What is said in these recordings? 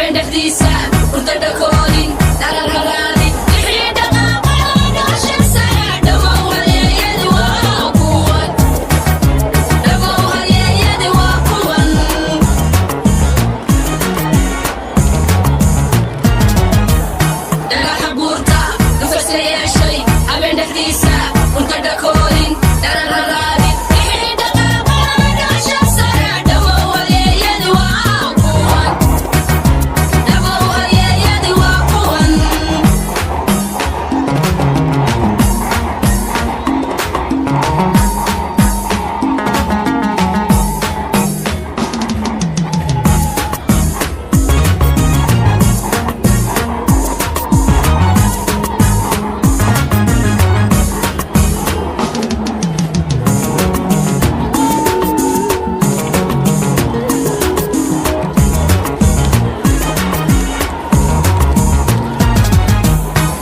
Habeen dhexdiisa hurdada koolin dharararaadin wixii dhaqaaqaa dhasha sara dhamow halyeeyadi waa kuwan, dhamow halyeeyadi waa kuwan. Dhagaxa buurta nufaska yeeshay habeen dhexdiisa hurdada koolin dharararaadin wixii dhaqaaqaa dhasha sara dhamow halyeeyadi waa kuwan, dhamow halyeeyadi waa kuwan.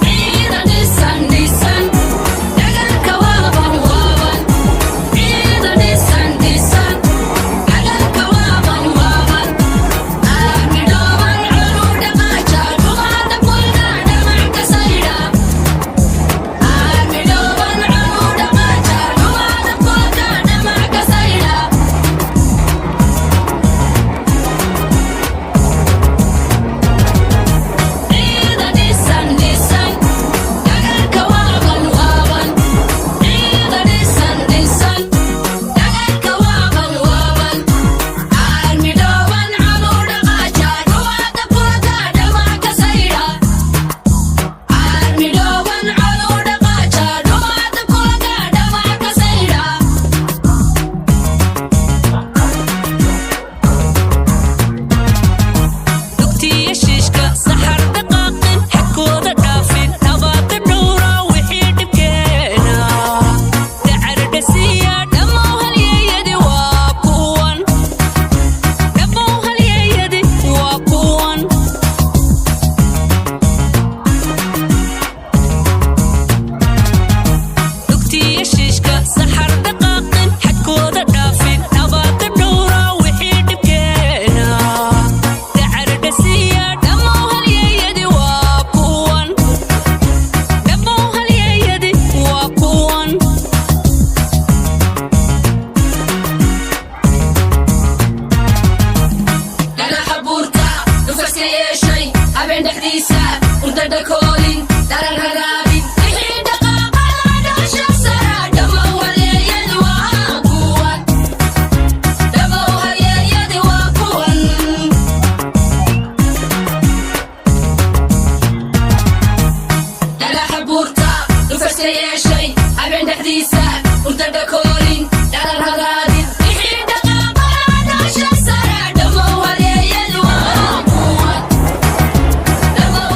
Ciidan dhisan dhisan dagaalka waaban waaban, ciidan dhisan dhisan dagaalka waaban waaban, aamidhooban colu dhaqaaja dhumaada kulka dhamac ka saydha, aamidhooban colu dhaqaaja dhumaada kulka dhamac ka saydha. Ciidan dhisan dhisan dagaalka waaban waaban, ciidan dhisan dhisan dagaalka waaban waaban, aarmidhooban colu dhaqaaja dhumaada kulka dhamac ka saydha, aarmidhooban colu dhaqaaja dhumaada kulka dhamac ka saydha. Dugtiya shiishka saxar dhaqaaqin xadkooda dhaafin nabaada dhowra wixii dhibkeena dacardhasiya dhammow halyeeyadi waa kuwan, dhammow halyeeyadi waa kuwan. Dugtiya shiishka saxar dhaqaaqin xadkooda dhaafin nabaada dhowra wixii dhibkeena dacardhasiya dhammow halyeeyadi waa kuwan, dhammow halyeeyadi waa kuwan. Dhagaxa buurta nufaska yeeshay habeen dhexdiisa hurdada koolin darar haraabin wixii dhaqaaqaa dhasha sara dhammow halyeeyadi waa kuwan, dhammow halyeeyadi waa kuwan. Dhagaxa buurta nufaska yeeshay habeen dhexdiisa hurdada koolin darar haraabin wixii dhaqaaqaa dhasha sara dhammow halyeeyadi waa kuwan, dhammow.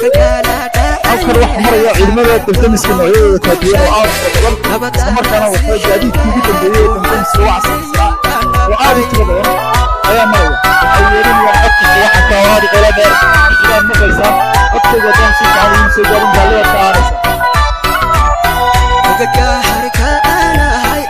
Halkan waxaa maraya ciidamada damdamiska noocyadooda kala duwan oo aad u fara badan, isla markaana wata gaadiidkii ugu dambeeyey ee damdamiska oo casrisan oo aad u tiro badan ayaa maraya. Waxay yeelinayaan codka sawaxanka oo aad u qolo dheer sidaad maqlaysaan. Codkooda haddaan si fiican idiin soo gaarin, raallibaad ka ahaanaysaa. Harka aanahay.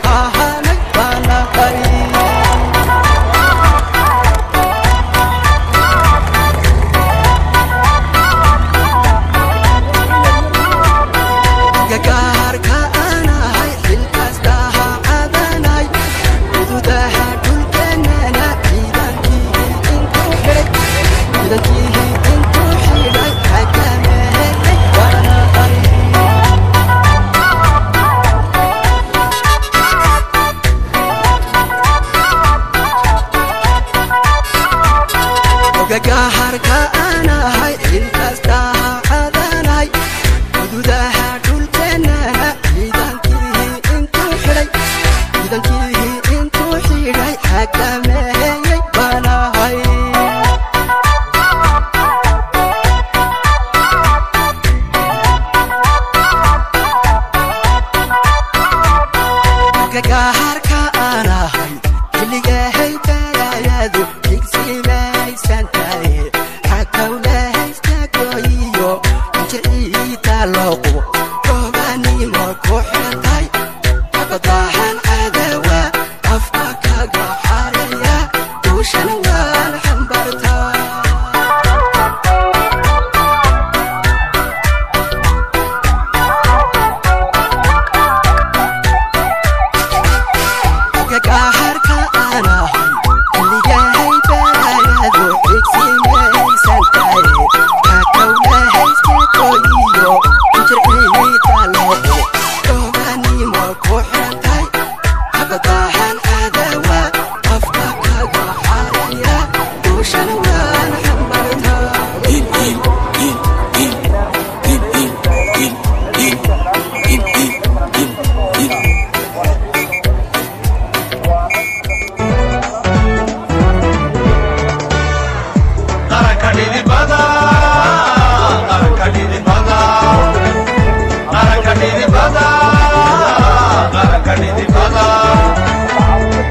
ahanay baanahay. Gagaarka aanahay xilkastaha cadanay xuduudaha dhulkeenana ciidankii intuu xidhay, ciidankii intuu xidhay xakameeyey baanahay. Gagaharka aanahay xilkastaha cadanay xuduudaha dhulkeenana ciidankii intuu xidhay, ciidankii intuu xidhay xakameeyey baanahay. Gagaharka aanahay xilligahay balaayadu xigsimaysan tahay xakawlahaystagoyiyo injiciita loo qubo gobanimo ku xirantahay xabadahan cadawa afka kaga xareeya duushana waan xambartaa. Gagaharka aanahay xilligahay balaayadu xigsimaysan tahay xakawlahaystagoyiyo injirciita loo qubo gobanimo ku xirantahay xabadahan cadawa afka kaga xareeya duushana waan xambartaa. Qaranka dhidibada, qaranka dhidibada, qaranka dhidibada, qaranka dhidibada.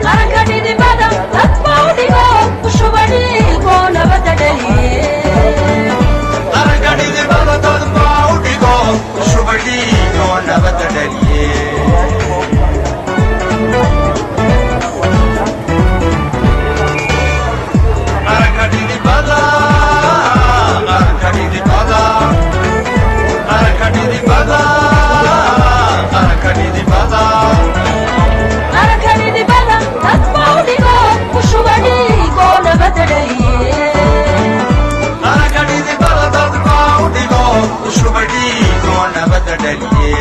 Qaranka dhidibada dadba u dhigo ku shuba dhiigo nabadda dhaliye. Qaranka dhidibada dadba u dhigo shuba dhiigo nabadda dhaliye. Qaranka dhidibada, qaranka dhidibada, qaranka dhidibada, qaranka dhidibada. Qaranka dhidibada dadba u dhigo ku shuba dhiigo nabadda dhaliye. Qaranka dhidibada dadba u dhigo shuba dhiigo nabadda dhaliye.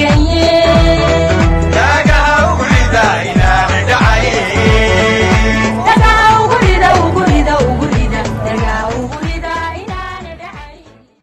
Kenya.